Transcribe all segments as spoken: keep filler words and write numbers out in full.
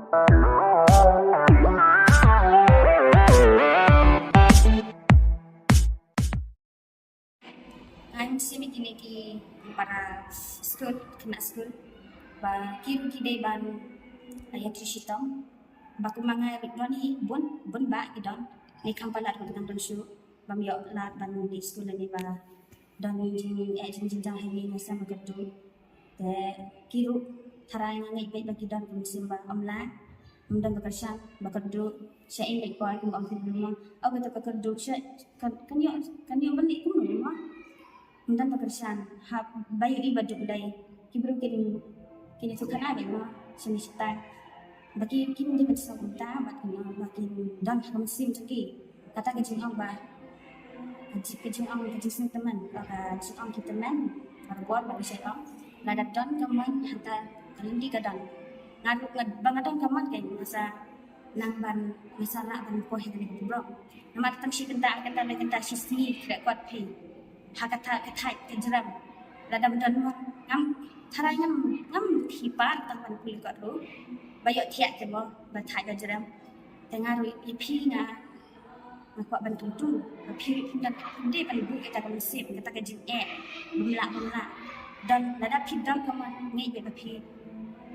Ai, mynsiem ïa kine ki para skul, khynnah skul ba ki ruh ki dei ban ïa ki shitom. Ba kum ma nga ruh don hi bun, bun bah ki don. Ni kham palat ruh dang don shuh bym ïoh lad ban dei skul lane ba don jing, eh, jing, jingjynjar ha ine i masa ba kyrduh. Te ki ruh tharai nga ngeit beit ba ki don ka mynsiem ba ym lah, ym don ba kyrshan, ba kyrduh. Sha ïing beit poi kumba ong ki briew mo, oh, kata ka kyrduh sha kan, kan ïoh, kan ïoh ban leh kumno mo. Ym don ba kyrshan, hap ba ïohi ba duk dei. Ki briew kin, kin ïathuh khana beit mo shane shatai. Ba ki, kim dei ban sngew kumta bad kino ba kin don ha ka mynsiem jong ki. Kata ka jingong ba, ka ji-, ka jingong, ka jingsngew tymmen, ka, ka jingong ki tymmen, ka bor ba ki shait ong. Lada don ka mon hangta ka lynti ka don. Nga ruh, nga, ba nga don ka mon kein nga sa nang ban, nga sa lah ban poi ha kane ka burom. Namar tang shi kynta, kynta, kynta shi sngi khreh kot phi ha kata ka thaiñ ka jrem. Lada ym don mo, ngam, tharai ngam, ngam hi par tang ban pule kot ruh. Ba ïoh thiah te mo ba thaiñ ba jrem. Te nga ruh ïa phi nga, nga kwah ban kyntu ba phi ruh phin don, phin dei ban buh ïa kata ka mynsiem, kata ka jingeh bym lah, bym lah. Don, lada phi don ka mon, ngeit beit ba phi,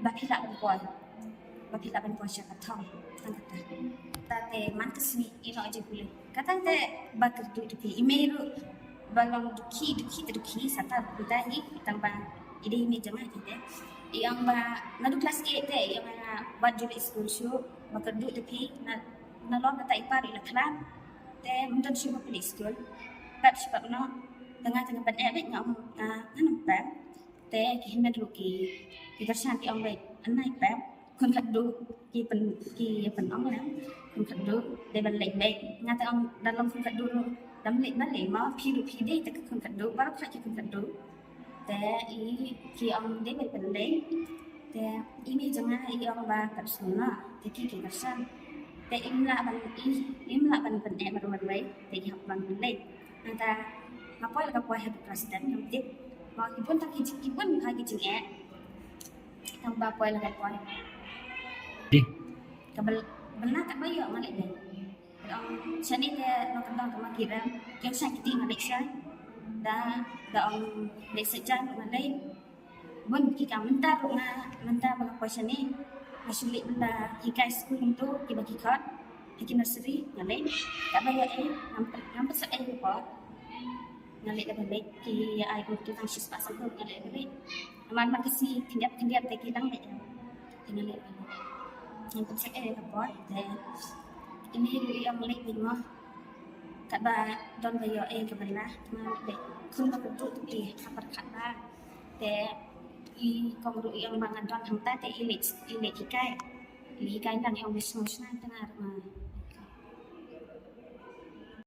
ba phi lah ban poi, ba phi lah ban poi sha ka thong. Tang kata. Te man ka sngi i noh jingpule. Kata te ba kyrduh te phi, i mei ruh ba long dukhi, dukhi te dukhi, sata ruh kumta hi, tang ba i dei i mei jong nga te. I ong ba naduh klas eight te i ong ba wat ju leit skul shuh, ba kyrduh te phi, na, nalor kata i par i la khlad. Te ym don shuh ba phi leit skul. Pep shuh pep noh. Te nga te nga pyneh beit, nga ong, ah, ngan ym pep. Te ki hynmen ruh ki, ki kyrshan ki ong beit, ym nai pep. Khun khatduh ki pyn, ki pynong lem. Khun khatduh dei ban leit beit. Nga te ong da long khun khatduh ruh dam leit ban leit mo, phi ruh phi dei te ka khun khatduh, baroh khat ki khun khatduh. Te i, ki ong dei ban pynleit. Te i mei jong nga i ong ba kat sngewna, te ki, ki kyrshan. Te im lah ban, i, im lah ban pyneh marwei marwei, te i hap ban pynleit. Nangta nga poi la ka poi ha ka president ngam tip. Mo ki bun tang ki jing, ki bun ha ki jingeh. Tang ba poi la ka poi. Dih. Ka bel, bela kat ba ïoh nga leit beit. Ong shane te nongkyndong te ma ki rem, ki ong shane kiti nga leit shane. Da, da ong leit sha jan nga leit. Bun ki kam, mynta ruh nga, mynta ba nga poi shane, nga shu leit ban da hikai skul hangto kiba ki khot ha ki nursery, nga leit. Kat ba ïoh ei ngam, ngam pat sah ei ka por. Nga leit da ban leit, ki ai kumtu tang shispah sanphew, nga leit da ban leit. Namar man ka sngi khyndiat khyndiat te ki dang leit. Te nga leit da ban leit. Ngam pat sah ei ka por te. Ine ruh i ong leit beit mo. Katba don ba ïoh ei ka bynta, nga leit. Khun ba kyrduh te phi, ha pyrkhat ba. Te i kong ruh i ong ba nga don hangta te i leit, i leit hikai. I leit hikai nang, i ong ba sngewsynei te nga ruh nga